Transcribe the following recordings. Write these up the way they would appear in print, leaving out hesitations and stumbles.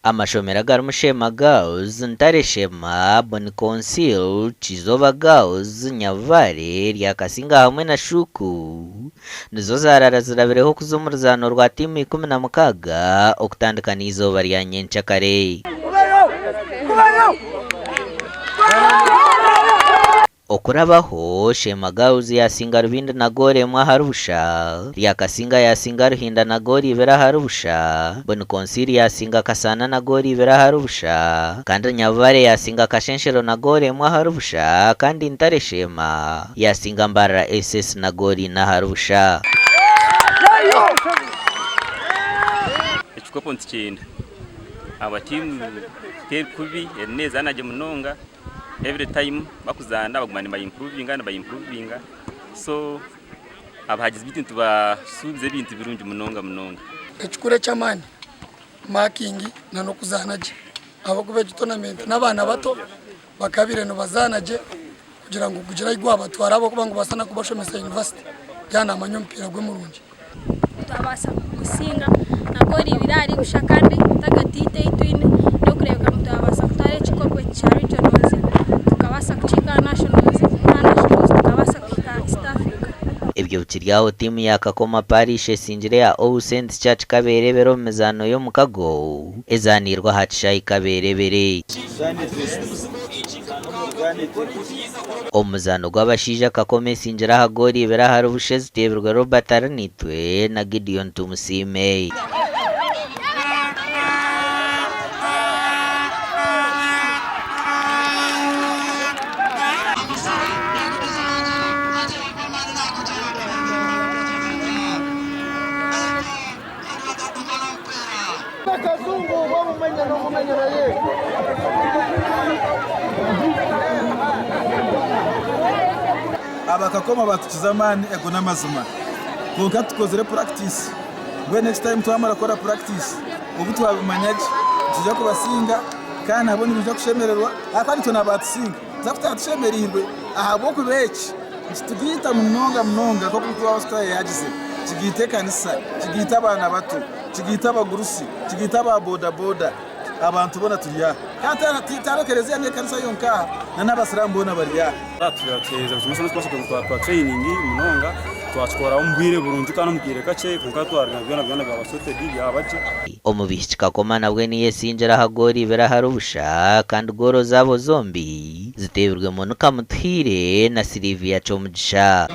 Amashomero agarimu Sheema Girls, Ntare Sheema, Boni Consil, Kizooba Girls, Nyabubare, Ryakasinga hamwe na Shuuku nizo zaarara zirabireho kuza omu ruzaano rwa tiimu 16 okutandika n'eizooba rya nyenkyakare. Okurabaho, Sheema Girls yaasinga Rubindi na goolo emwe ahari busha, Ryakasinga yaasinga Ruhinda na goolo ibiri ahari busha, Boni Consil yaasinga Kasaana na goolo ibiri ahari busha, kandi Nyabubare yaasinga Kashenshero na goolo emwe ahari busha kandi Ntare Sheema yaasinga Mbarara SS na goolo ina ahari busha. Ekikopo nitukyenda ahabwa tiimu teri kubi erimu neezaana gye munonga. Every time bakuzaana baguma niba improvinga niba improvinga so abahagizi beitu nitubasuubiza ebintu birungi munonga munonga. Ekikuru eky'amaani marking na n'okuzaana gye ahabw'okuba egi tournament n'abaana bato bakabaire nibazaana gye kugira ngu gugire ahi gwabatwara ahabw'okuba nigubaasa na kubashomesa yunivasite yaaba naamanya omupiira gwe murungi. Twabaasa kugusinga na goolo ibiri ahari busha kandi target yaitu ei twine n'okureebeka ngu twabaasa kutwara ekikopo eki kya regionals tukabaasa kukiika aha nationals, aha nationals tukabaasa kuhika aha East Africa. Ebyo bikiri aho tiimu ya Kakoma Parish esingire eya All Saints Church Kabeerebere omu mizaano y'omukago ezaaniirwe aha kishaayi Kabeerebere. Omu muzaano gw'abashaija Kakoma esingire aha goolo ibiri ahari busha eziteebirwe Robert Arinaitwe na Gideon Tumusiime. Abakakoma batukiza amaani ago n'amazima kwonka tukozire purakitisi mbwenu next time twamara kukora purakitisi obu twabimanya gye nitwija kubasinga kandi nabo nibaija kushemererwa ahakuba naitwe nabatusinga nituza tushemereirwe ahabw'okuba eki Nikitugaita munonga munonga nk'oku mukuru wa Australia yaagizire, kigaita ekanisa, kigaita abaana bato, kigaita abagurusi, kigaita aba bodaboda, abantu boona turi aha. Kandi tihariho ekereziya n'ekanisa yonka aha, na n'abasiraamu boona bari aha. Tuheereza buri kimwe kyona ekirikubaasa kugira ngu twakora training munonga, twakikora omu bwire burungi kandi omu kaire kakye kwonka twaruga byona byona byaba sorted byaba gye. Omu baishiki Kakoma nabwe niyo esingire aha goolo ibiri ahari busha kandi goolo zaabo zombi Ziteebirwe Monica Mutuhaire na Sylivia Kyomugisha.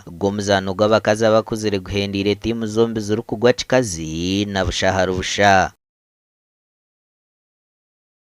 Ogwo omuzaano gw'abakazi abakuzire guhendeire tiimu zombi zirikugwa kikazi na busha ahari busha.